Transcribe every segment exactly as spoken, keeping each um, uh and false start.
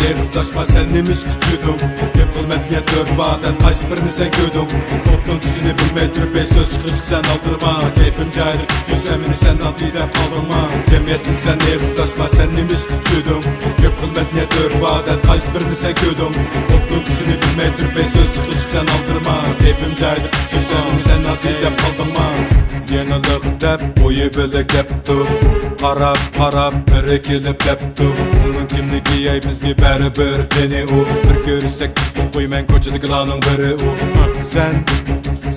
ئېغىز ئاچما، سەن نېمە ئىشقا چۈشىدىڭ؟ كۆپ خىل مەدەنىيەت تۈرى بار دەپ، قايسى بىرىنى سەن كۆردۈڭ؟ توپنىڭ كۈچىنى بىلمەي تۇرۇپ، ھېچ سۆز چىقىرىشقا سەن ئالدىرىما. كەيپىم جايىدا، سۆزسەن مېنى سەن ئاددىي دەپ قالدىڭما؟ جەمئىيەتنى سەن ئېغىز ئاچما، سەن نېمە ئىشقا چۈشىدىڭ؟ كۆپ خىل مەدەنىيەت تۈرى بار دەپ، قايسى بىرىنى سەن كۆردۈڭ؟ توپنىڭ كۈچىنى بىلمەي تۇرۇپ، ھېچ سۆز چىقىرىشقا سەن ئالدىرىما. كەيپىم جايىدا، سۆزسەن مېنى سەن ئاددىي دەپ قالدىڭما؟ يەنىلىق دەپ، ئويى بىللە كەپتۇ. قاراپ، قاراپ، بىرى كېلىپ دەپتۇ. ئۇنىڭ كىملىكى ئەي بىزگە بەرىبىر، قېنى ئۇ؟ بىر كۆرسەك، تۇتۇپ قويىمەن كوچىدىكىلارنىڭ بىرى ئۇ. ھە، سەن،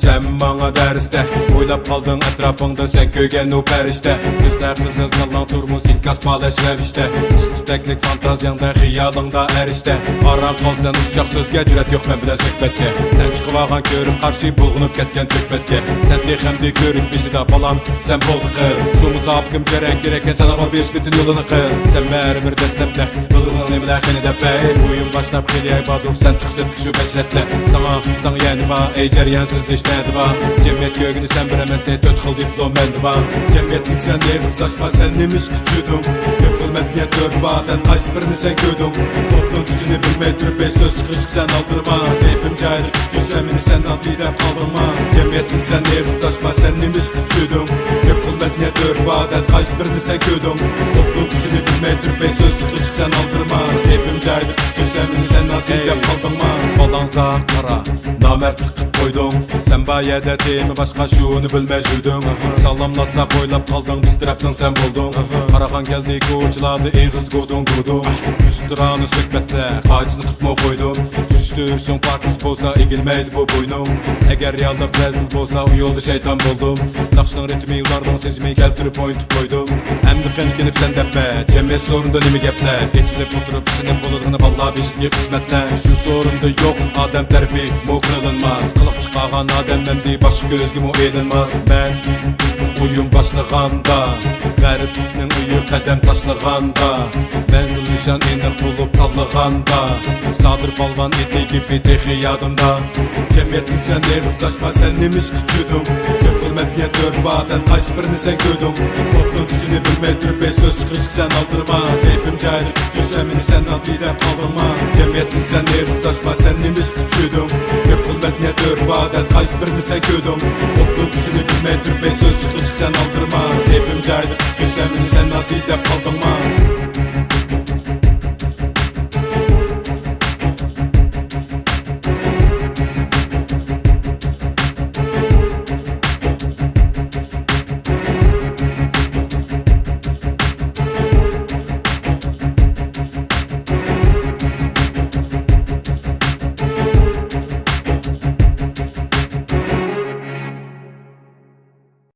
سەن ماڭا دەرستە، ئويلاپ قالدىڭ ئەتراپىڭدا سەن كۆرگەن ئۇ پەرىشتە. كۆزلەر قىزىل، كاللاڭ تورمۇز، ئىنكاس پالەچ رەۋىشتە. ئىستەكلىك فانتازىيەڭدە، خىيالىڭدا ئەرىشتە. ئاران قالسەن ئۇششاق سۆزگە، جۈرئەت يوق مەن بىلەن سۆھبەتكە. سەن چىقىۋالغان كۆرۈپ قارشى، بۇلغىنىپ كەتكەن تۆھپەتكە. سەن تېخەمدە كۆرۈپ بېشىدا بالام، سەن بولدى قىل. شۇ مۇسابىقىم جەريان كېرەككەن، سەن ئاۋۋال بېرىش پېتىن يولىنى قىل. سەن بەرىبىر دەسلەپتە بىلىدىغىنىڭ نېمىلەر قېنى دەپ، ئەي، ئويۇن باشلاپ خېلى ئاي باردۇق، سەن تېخى سىرتتىكى شۇ بەشرەتتە. ساڭا، ساڭا يەنە بار، ئەي، جەريانسىز ھېچ نەدە بار. جەمئىيەت كۆرگىنى سەن بىر ئەمەس، ئەي، تۆت خىل دىپلوم مەندە بار. جەمئىيەتنى سەن ئېغىز ئاچما، سەن نېمە ئىشقا چۈشىدىڭ؟ كۆپ خىل مەدەنىيەت تۈرى بار دەپ، قايسى بىرىنى سەن كۆردۈڭ؟ توپنىڭ كۈچىنى بىلمەي تۇرۇپ، ھېچ سۆز چىقىرىشقا سەن ئالدىرىما. كەيپىم جايىدا، سۆزسەن مېنى سەن ئاددىي دەپ قالدىڭما؟ جەمئىيەتنى سەن ئېغىز ئاچما، سەن نېمە ئىشقا چۈشىدىڭ؟ كۆپ خىل مەدەنىيەت تۈرى بار دەپ، قايسى بىرىنى سەن كۆردۈڭ؟ توپنىڭ كۈچىنى بىلمەي تۇرۇپ، ھېچ سۆز چىقىرىشقا سەن ئالدىرىما. كەيپىم جايىدا، سۆزسەن مېنى سەن ئاددىي دەپ قالدىڭما؟ بالاڭزا قارا، نامەردلىك قىلىپ قويدۇڭ. سەن بار يەردە تېما باشقا، شۇنى بىلمەي يۈردۈڭ. سالاملاشساق ئويلاپ قالدىڭ، بىز تەرەپنىڭ سەن بولدۇڭ. قاراخان كەلدى كوچىلاردا ئېغىز گۇدۇڭ گۇدۇڭ. ئۈستىراڭنى سۆھبەتلە، قاچىسىنى قىپمۇ قويدۇم. سۈرۈشتۈرۈشۈڭ پاكىز بولسا، ئېگىلمەيدۇ بۇ بوينۇڭ. ئەگەر رېئاللىق رەزىل بولسا، ئۇ يولدا شەيتان بولدۇم. ناخشىنىڭ رىتمى، ئۇلارنىڭ سېزىمى كەلتۈرۈپ ئوينىتىپ قويدۇم. ئەمدى قېنى كېلىپ سەن دەپ بەر، جەمئىيەت سورۇندا نېمە گەپلەر؟ ئېچىلىپ ئولتۇرۇپ ئىشىنىپ بولىدىغىنى باللا بېشىدىكى قىسمەتلەر. شۇ سورۇندا يوق ئادەم تەرىپى مۇ قىلىنماس. قىلىق چىقارغان ئادەم ئەمدى باشقا كۆزگىمۇ ئېلىنماس. مەن ئويۇن باشلىغاندا، غەرىبلىكنىڭ ئۆيى قەدەم تاشلىغاندا، مەنزىل نىشان ئېنىق بولۇپ تاللىغاندا، سادىر پالۋان ئېتى گېپى تېخى يادىمدا. جەمئىيەتنى سەن ئېغىز ئاچما، سەن نېمە ئىشقا چۈشىدىڭ؟ كۆپ خىل مەدەنىيەت تۈرى بار دەپ، قايسى بىرىنى سەن كۆردۈڭ؟ توپنىڭ كۈچىنى بىلمەي تۇرۇپ، ھېچ سۆز چىقىرىشقا سەن ئالدىرىما. كەيپىم جايىدا، سۆزسەن مېنى سەن ئاددىي دەپ قالدىڭما؟ جەمئىيەتنى سەن ئېغىز ئاچما، سەن نېمە ئىشقا چۈشىدىڭ؟ كۆپ خىل مەدەنىيەت تۈرى بار دەپ، قايسى بىرىنى سەن كۆردۈڭ؟ توپنىڭ كۈچىنى بىلمەي تۇرۇپ، ھېچ سۆز چىقىرىشقا سەن ئالدىرىما. كەيپىم جايىدا، سۆزسەن مېنى سەن ئاددىي دەپ قالدىڭما؟